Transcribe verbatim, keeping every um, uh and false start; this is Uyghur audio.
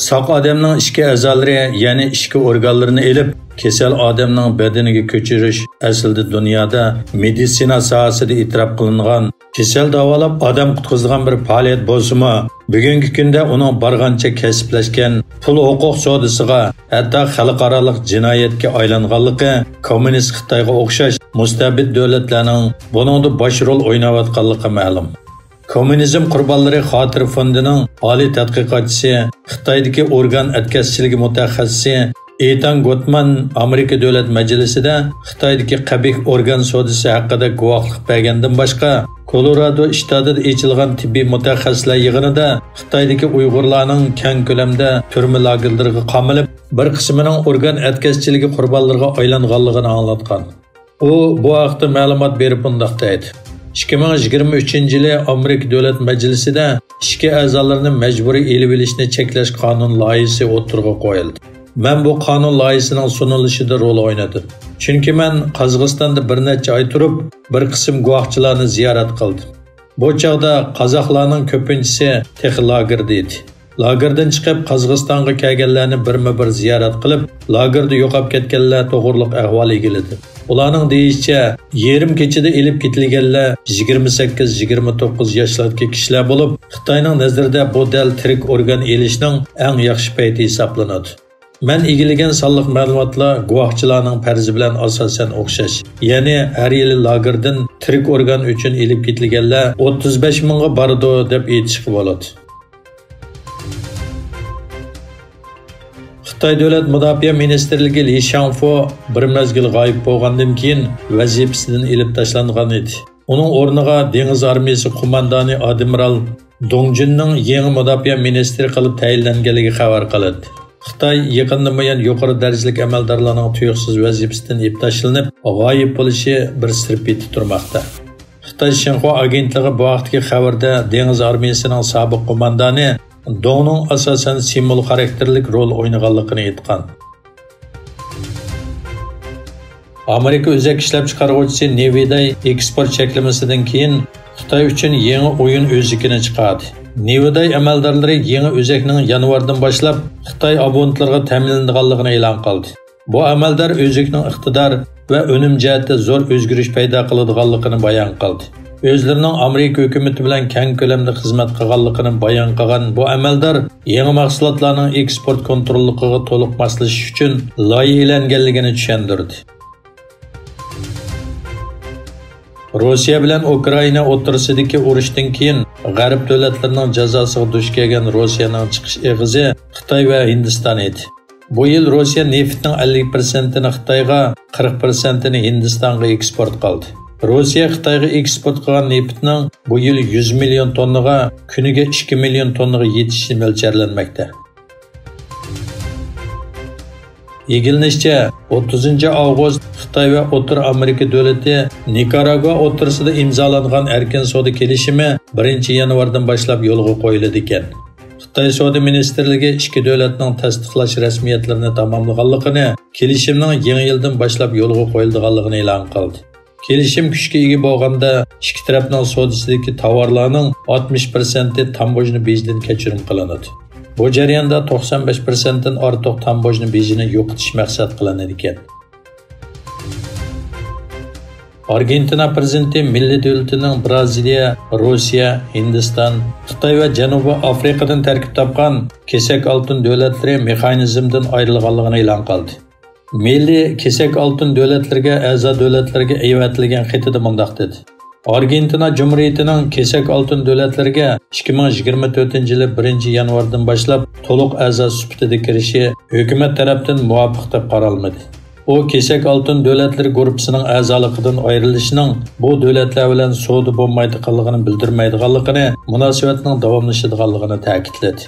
ساق ئادەمنىڭ ئىچكى ئەزالىرى، يەنى ئىچكى ئورگانلىرىنى ئېلىپ، كېسەل ئادەمنىڭ بەدىنىگە كۆچۈرۈش ئەسلىدە دۇنيادا مېدىتسىنا ساھەسىدە ئېتىراپ قىلىنغان كېسەل داۋالاپ ئادەم قۇتقۇزىدىغان بىر پائالىيەت بولسىمۇ، بۈگۈنكى كۈندە ئۇنىڭ بارغانچە كەسىپلەشكەن پۇل ھوقۇق سودىسىغا، ھەتتا خەلقئارالىق جىنايەتكە ئايلانغانلىقى كوممۇنىست خىتايغا ئوخشاش مۇستەبىت دۆلەتلەرنىڭ بۇنىڭدا باش رول ئويناۋاتقانلىقى مەلۇم. كوممۇنىزم قۇربانلىرى خاتىرە فوندىنىڭ ئالىي تەتقىقاتچىسى، خىتايدىكى ئورگان ئەتكەسچىلىكى مۇتەخەسسىسى ئېتان گوتمان ئامېرىكا دۆلەت مەجلىسىدە خىتايدىكى قەبىھ ئورگان سودىسى ھەققىدە گۇۋاھلىق بەرگەندىن باشقا، كولورادو شتاتىدا ئېچىلغان تېببىي مۇتەخەسسىسلەر يىغىنىدا خىتايدىكى ئۇيغۇرلارنىڭ كەڭ كۆلەمدە تۈرمە لاگېرلىرىغا قامىلىپ، بىر قىسمىنىڭ ئورگان ئەتكەسچىلىكى قۇربانلىرىغا ئايلانغانلىقىنى ئاڭلاتقان. ئۇ بۇ ھەقتە مەلۇمات بېرىپ مۇنداق دەيدۇ: ئىككى مىڭ يىگىرمە ئۈچىنچى يىلى ئامېرىكا دۆلەت مەجلىسىدە ئىچكى ئەزالىرىنى مەجبۇرىي ئېلىۋېلىشنى چەكلەش قانۇن لايىھىسى ئوتتۇرىغا قويۇلدى. مەن بۇ قانۇن لايىھىسىنىڭ سۇنۇلۇشىدا رول ئوينىدىم. چۈنكى مەن قازاقىستاندا بىر نەچچە ئاي تۇرۇپ، بىر قىسىم گۇۋاھچىلارنى زىيارەت قىلدىم. بۇ چاغدا قازاقلارنىڭ كۆپىنچىسى تېخى لاگېردا ئىدى. لاگېردىن چىقىپ، قازاقىستانغا كەلگەنلەرنى بىرمۇ بىر زىيارەت قىلىپ، لاگېردا يوقاپ كەتكەنلەر توغرۇلۇق ئەھۋال ئىگىلىدىم. ئۇلارنىڭ دېيىشىچە، يېرىم كېچىدە ئېلىپ كېتىلگەنلەر يىگىرمە سەككىز، يىگىرمە توققۇز ياشلاردىكى كىشىلەر بولۇپ، خىتاينىڭ نەزىرىدە بۇ دەل تىرىك ئورگان ئېلىشنىڭ ئەڭ ياخشى پەيتى ھېسابلىنىدۇ. مەن ئىگىلىگەن سانلىق مەلۇماتلار گۇۋاھچىلارنىڭ پەرىزى بىلەن ئاساسەن ئوخشاش. يەنى ھەر يىلى لاگېردىن تىرىك ئورگان ئۈچۈن ئېلىپ كېتىلگەنلەر ئوتتۇز بەش مىڭغا بارىدۇ، دەپ ئېيتىشقا بولىدۇ. خىتاي دۆلەت مۇداپىئە مىنىستىرلىكى لى شياڭفو بىر مەزگىل غايىب بولغاندىن كېيىن ۋەزىپىسىدىن ئېلىپ تاشلانغان ئىدى. ئۇنىڭ ئورنىغا دېڭىز ئارمىيىسى قوماندانى ئادمىرال دۇڭ جۈننىڭ يېڭى مۇداپىئە مىنىستىرى قىلىپ تەيىنلەنگەنلىكى خەۋەر قىلىندى. خىتاي يېقىندىن بۇيان يۇقىرى دەرىجىلىك ئەمەلدارلارنىڭ تۇيۇقسىز ۋەزىپىسىدىن ئېلىپ تاشلىنىپ، غايىب بولۇشى بىر سىر پېتى تۇرماقتا. خىتاي شىنخۇا ئاگېنتلىقى بۇ ھەقتىكى خەۋەردە دېڭىز ئارمىيىسىنىڭ سابىق قوماندانى دۇڭنىڭ ئاساسەن سىمۋول خاراكتېرلىك رول ئوينىغانلىقىنى ئېيتقان. ئامېرىكا ئۆزەك ئىشلەپچىقارغۇچىسى نېۋىداي ئېكسپورت چەكلىمىسىدىن كېيىن خىتاي ئۈچۈن يېڭى ئويۇن ئۆزىكىنى چىقاردى. نېۋىداي ئەمەلدارلىرى يېڭى ئۆزەكنىڭ يانۋاردىن باشلاپ خىتاي ئابونېنتلىرىغا تەمىنلىنىدىغانلىقىنى ئېلان قىلدى. بۇ ئەمەلدار ئۆزەكنىڭ ئىقتىدار ۋە ئۈنۈم جەھەتتە زور ئۆزگىرىش پەيدا قىلىدىغانلىقىنى بايان قىلدى. ئۆزلىرىنىڭ ئامېرىكا ھۆكۈمىتى بىلەن كەڭ كۆلەمدە خىزمەت قىلغانلىقىنى بايان قىلغان بۇ ئەمەلدار يېڭى مەھسۇلاتلارنىڭ ئېكسپورت كونتروللۇقىغا تولۇق ماسلىشىش ئۈچۈن لايىھىلەنگەنلىكىنى چۈشەندۈردى. روسىيە بىلەن ئۇكرائىنا ئوتتۇرىسىدىكى ئۇرۇشتىن كېيىن غەرب دۆلەتلىرىنىڭ جازاسىغا دۇچ كەلگەن روسىيەنىڭ چىقىش ئېغىزى خىتاي ۋە ھىندىستان ئىدى. بۇ يىل روسىيە نېفىتنىڭ ئەللىك پىرسەنتىنى خىتايغا، قىرىق پىرسەنتىنى ھىندىستانغا ئېكسپورت قىلدى. روسىيە خىتايغا ئېكسپورت قىلغان نېفىتنىڭ بۇ يىل يۈز مىليون توننىغا، كۈنىگە ئىككى مىليون توننىغا يېتىشى مۆلچەرلەنمەكتە. ئىگىلىنىشىچە، ئوتتۇزىنچى ئاۋغۇست خىتاي ۋە ئوتتۇرا ئامېرىكا دۆلىتى نىكاراگۇا ئوتتۇرىسىدا ئىمزالانغان ئەركىن سودا كېلىشىمى بىرىنچى يانۋاردىن باشلاپ يولغا قويۇلىدىكەن. خىتاي سودا مىنىستىرلىكى ئىككى دۆلەتنىڭ تەستىقلاش رەسمىيەتلىرىنى تاماملىغانلىقىنى، كېلىشىمنىڭ يېڭى يىلدىن باشلاپ يولغا قويۇلىدىغانلىقىنى ئېلان قىلدى. كېلىشىم كۈچكە ئىگە بولغاندا، ئىككى تەرەپنىڭ سودىسىدىكى تاۋارلارنىڭ ئاتمىش پىرسەنتى تاموژنا بېجىدىن كەچۈرۈم قىلىنىدۇ. بۇ جەرياندا توقسان بەش پىرسەنتتىن ئارتۇق تاموژنا بېجىنى يوقىتىش مەقسەت قىلىنىدىكەن. ئارگېنتىنا پىرېزىدېنتى مىللىي دۆلىتىنىڭ برازىلىيە، روسىيە، ھىندىستان، خىتاي ۋە جەنۇبىي ئافرىقىدىن تەركىب تاپقان كېسەك ئالتۇن دۆلەتلىرى مېخانىزمدىن ئايرىلغانلىقىنى ئېلان قىلدى. مىللىي كېسەك ئالتۇن دۆلەتلىرىگە ئەزا دۆلەتلەرگە ئەۋەتىلگەن خېتىدە مۇنداق دېدى: ئارگېنتىنا جۇمھۇرىيىتىنىڭ كېسەك ئالتۇن دۆلەتلىرىگە ئىككى مىڭ يىگىرمە تۆتىنچى يىلى بىرىنچى يانۋاردىن باشلاپ تولۇق ئەزا سۈپىتىدە كىرىشى ھۆكۈمەت تەرەپتىن مۇۋاپىق دەپ قارالمىدى. ئۇ كېسەك ئالتۇن دۆلەتلىرى گۇرۇپپىسىنىڭ ئەزالىقىدىن ئايرىلىشىنىڭ بۇ دۆلەتلەر بىلەن سودا بولمايدىغانلىقىنى بىلدۈرمەيدىغانلىقىنى، مۇناسىۋەتنىڭ داۋاملىشىدىغانلىقىنى تەكىتلىدى.